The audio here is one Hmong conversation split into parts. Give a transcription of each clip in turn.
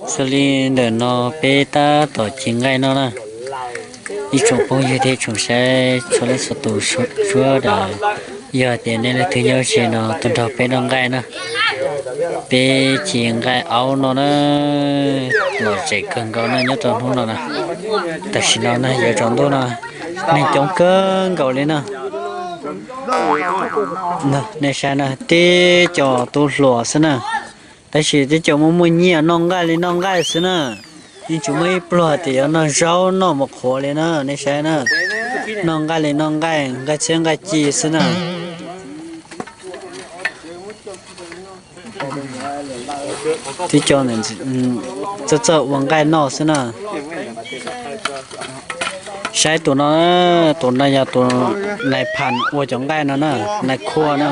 Xws li ntawm no peb tab tom ci nqaij noj na. Ib tsoom phooj ywg thiab tsoom saib txhua leej txhua tus suav dawm, yog tias nej leej twg nyob ze no tuaj nrog peb noj nqaij na. Peb ci nqaij aub no na, lom zem kawg nkaus na nyob rau hnub no na. Tam sim no na yuav tsaus ntuj no, neeg coob kawg nkaus li na. Nej saib na, tib co tub hluas xwb na, tab sis tib co muaj muaj nyiaj noj nqaij li noj nqaij xwb na. Yeej tsis muaj ib pluag tias yuav noj zaub noj mus qhuav li na, nej saib na. Noj nqaij li noj nqaij, nqaij txhiab nqaij ci xwb na. Tib co txawj txawj ua nqaij noj xwb na. Saib tus no, tus no yog tus nais phas ua cov nqaij no na, nais khua na.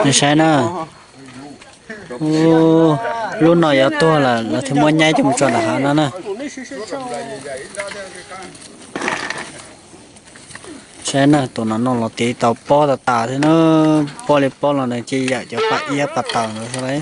Nej saib na. Lub no yuav tuag lawm lawv thiaj muab nyaib coj mus tso nram hav no na. Saib na, tus no noj los tiv tau pob tas tas thiab na, pob li pob los nws cia yam cov pas iab pas taws ntawd xwb lauj.